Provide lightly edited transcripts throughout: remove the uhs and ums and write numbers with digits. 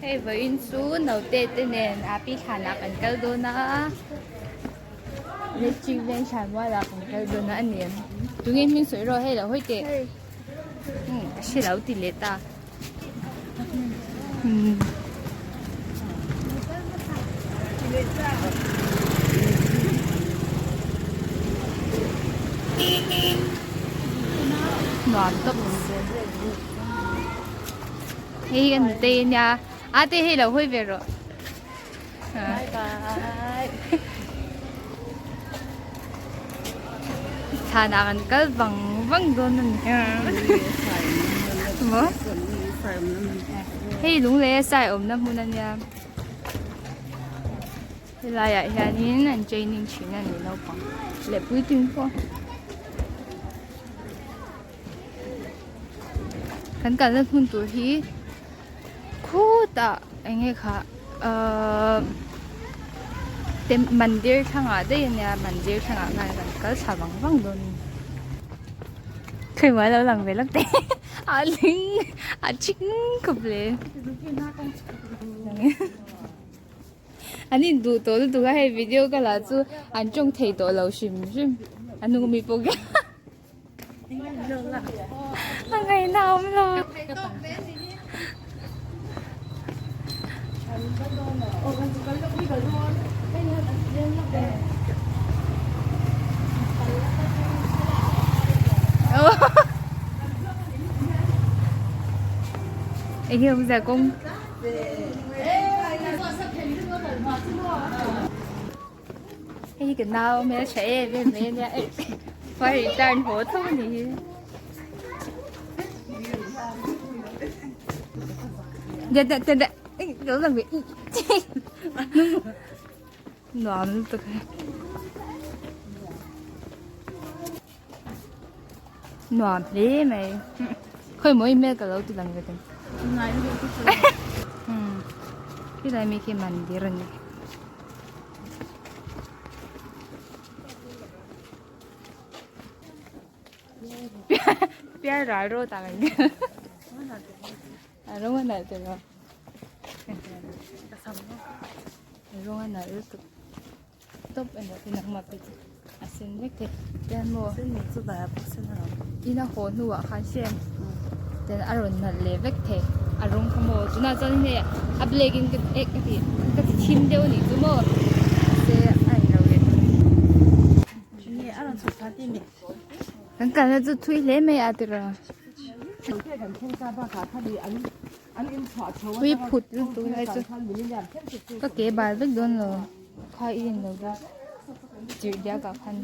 Hei vawiin chu naute te nen api thlanah kan kal dawn a, electric veng thlanmualah kan kal dawn a a ni. Tunge hming sawi rawh hei lo hawi teh. Umm ka hre lo ti leh ta. Umm. Nuam tawp. Hei hi ka nutei a nia a te hei lo hawi ve rawh Bye bye Thlanah kan kal vang vang dawn a ni maw hei lung leh sai awmna hmun a nia helaiah hianin an training thin a ni naupang leh puitling pawh. Kan kalna hmun tur hi khutah eng nge kha ahh mandir thlangah daih a nia mandir thlangah khan kan kal thla vang vang dawn a ni. Khawimaw a lo lang ve lawk teh a ling a ching khawp le. An induh tawh lutuk a hei video ka la chu an tawng thei tawh lo hrim hrim a hnung ami pawh khian. A ngaihna a awm lo. Enge awmzia kawng. Hei hi ka nau hmeltha em em mai ania fire return haw tho a nih hi. Da da da lo lang ve nuam lutuk e nuam hle mai khawi maw i hmel ka lo ti lang ve thei helai mi khi mandir a ni. Piar ral ro ta kan a rawng a nalh tawh lo a rawng a nalh lutuk tawp a nih nangmah pawh chu a sen vek thei chuan maw ina haw hnuah khan hriat chuan a rawn nalh leh vek thei a rawng kha maw tunah chuan hei a black in ka ek ka ti ka ti thim deuh a nih chu maw mahse a englo leh kan kalna chu thui hle mai a tiraw thui phut lutuk lai chu ka ke bal vek dawn lo kha i en lo va chirh diak ah khan.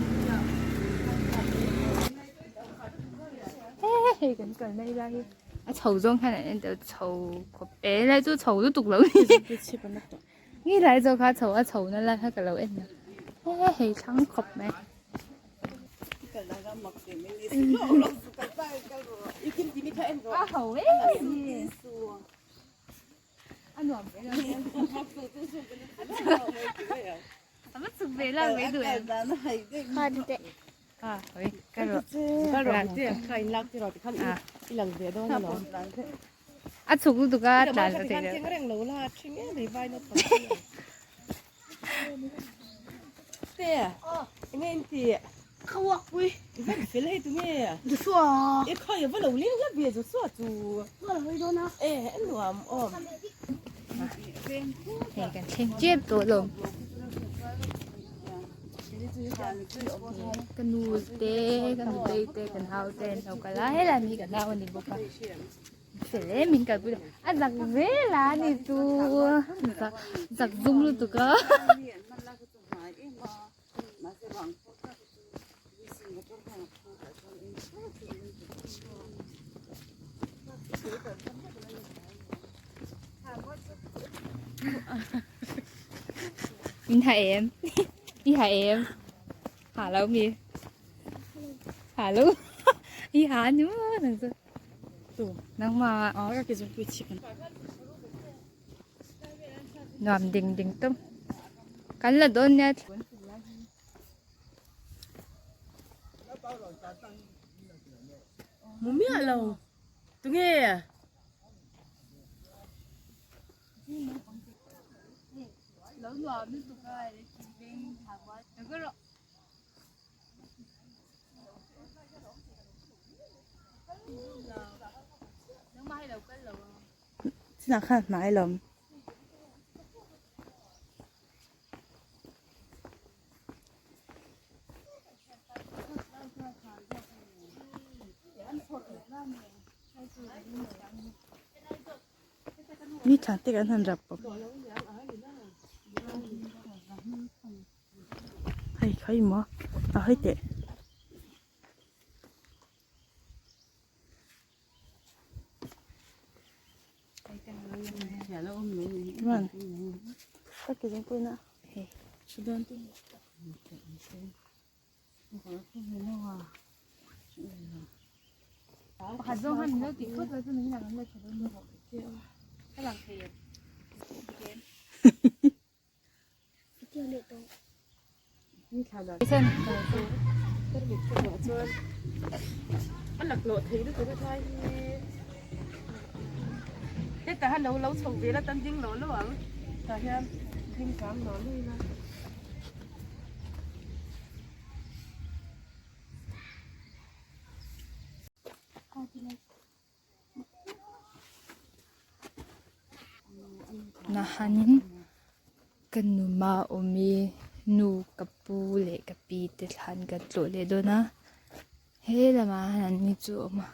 Hei kan kal na ila hi a chho zawng hian an en tel chho khawp e lai chu chho lutuk lo ni nge lai zawk kha chho a chho na lai kha ka lo en a he hei thlang khawp mai. A ho em a nuam ve lo a va chuk ve la mai duh em a chhuk lutuk a tlan lo thei lo hei kan thleng tep tawh lo. Ka nu te ka nutei te ka nau te an lo kal a helai mi hi ka nau a ni bawk a fel em min kalpui a zak zel a ni chu zak zum lutuk a. Min ha em I ha em Ha lo mi Ha lo I ha ni maw nang chu Tu Nangmah Aw ka ke zung pui chip Nuam ding ding tum Kan la dawn nia Mu miah lo Tunge Chinah khan hnai lam. Mi thla te kan han rap bawk. Hei khai maw a hawi teh. Nahanin ka numa awmi nu ka pu leh ka pi te thlan kan tlawh leh dawn a he lamah hian an ni chu a awm a.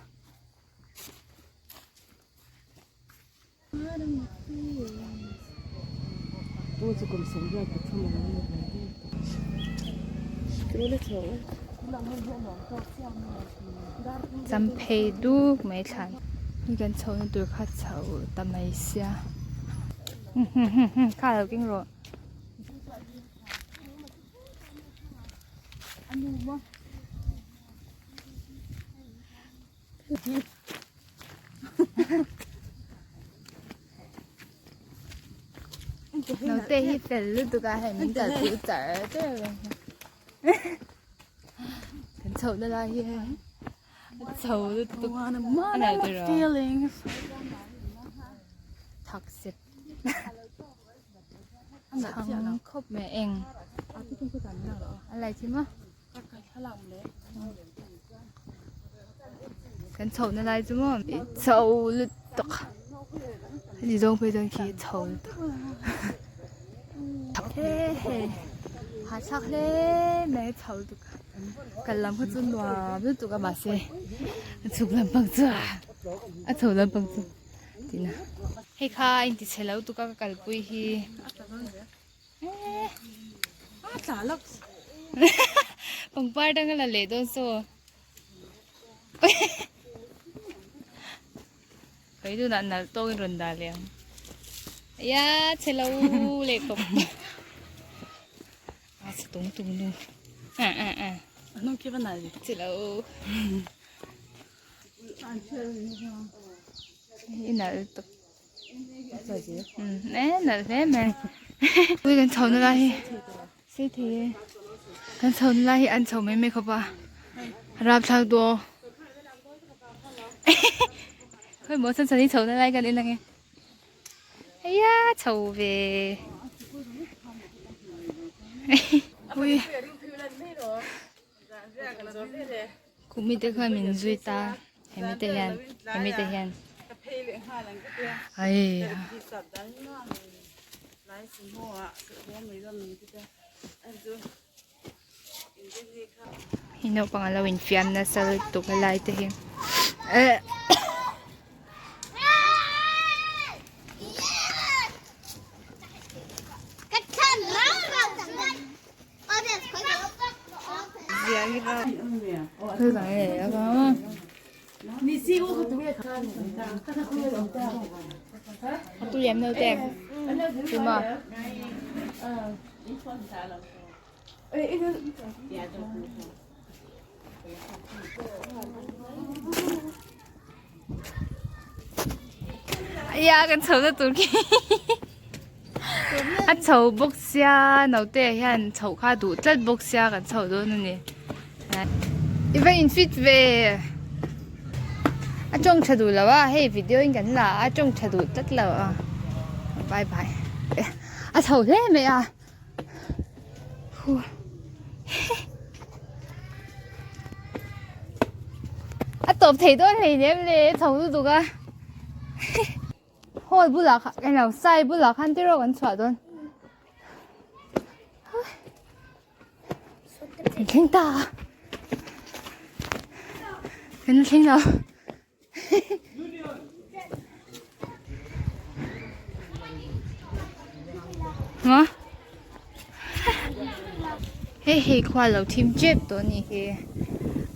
Champhei duk mai thlan hi kan chho na tur kha chho ta mai sia kha lo keng rawh. Naute hi fel lutuk a hei min kalpui char char reng hi kan chhoh na lai hi hei a chho lutuk a nalh tiraw thak sep chhang khawp mai eng a lai thim a. Kan chhoh na lai chu maw chho lutuk heti zawng phei chuan khi chho lutuk he hei hahthlak hle mai chho lutuk kal lam kha chu nuam lutuk a mahse a chhuk lampang chu a chho lampang chu tina hei kha a inti chhe lo tuk a ka kalpui hi. Pangpar dang a la leh dawn saw. Kei tunah nalh tawkin rawn dah leh ang. Aya chhe lo leh tawp. A chhe tung tung nu. A a a. Chhe lo. I nalh tawp. Nalh hle mai ui kan chho na lai hi sei thei e kan chho na lai hi an chho mai mai khawp a rapthlak duh khawi maw chhan chhan hi chho na lai kan en ang e heia chho ve ui Khumi te khan min zui ta hemi te hian hemi te hian ai hi naupang a lo infiam nasa lutuk helai te hi eh. Aya kan chho na tur khi a chho bawk sia naute ah hian chhoh kha duh tlat bawk sia kan chho dawn a ni i va in fit ve a tawng tha duh lo a hei video in kan la a tawng tha duh tlat lo a bye bye a chho hle mai a. Huh. A tawp thei dawn hlei nem le chho lutuk a. Hall bulah kha englo sai bulah khan te rawh kan chhuah dawn. Kan thleng ta. Kan thleng lo. Maw? Hei hei khua lo thim tep tawh a ni hi.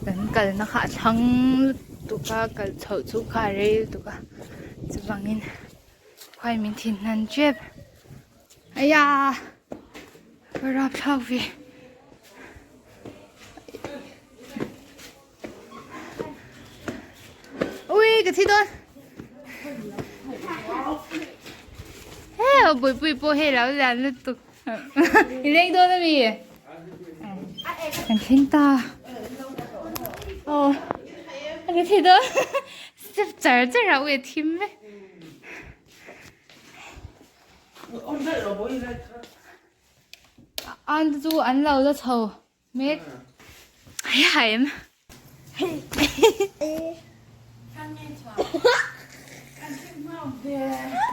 Kan kalna kha a thlang lutuk a, kal chhoh chu kha a rei lutuk a. Chuvangin khuai min thin hnan tep. Aya! Ka rapthlak ve. Ui ka thi dawn He bui pui pawh hei lo lian lutuk I leng dawn ami Kan thleng ta Aw ka thi dawn Step char char a ui a thim vek An te chu an lo la chho Mek ai ai em.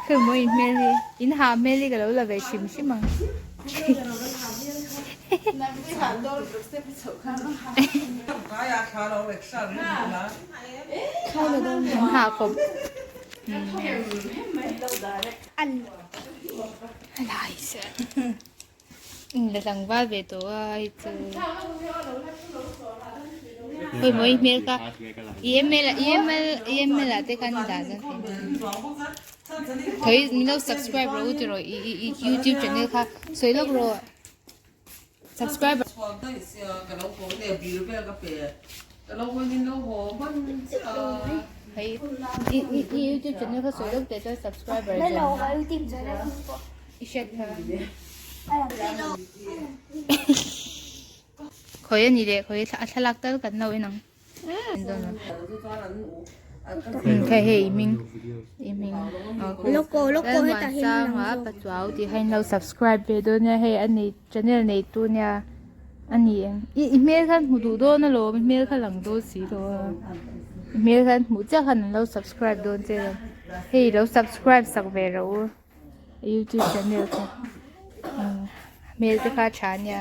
Khi mo in hmel hi in ha hmel hi ka lo la ve hrim hrim ang. An ha khawp. Lai se. La tlangval ve tawh a hei chu hawi mawi hmel kha EML EML EML ah te khan i dah dawn thei min lo subscribe rawh u ti rawh i i youtube channel kha sawi lawk rawh subscribe hei i i youtube channel kha sawi lawk teh chuan subscriber I hriat kha. Khawi a ni leh khawi a thlalak tal kan lo en ang. Hei hei i hming i hming Lalmuansanga Pachuau tih kha in lo subscribe ve dawn nia hei a nei channel nei tu nia a ni em i hmel khan hmu duh dawn alawm i hmel kha lang dawn si lo a i hmel khan hmuh chiah khan an lo subscribe dawn che alawm hei lo subscribe sak ve rawh u. Youtube channel kha hmel te kha tha nia.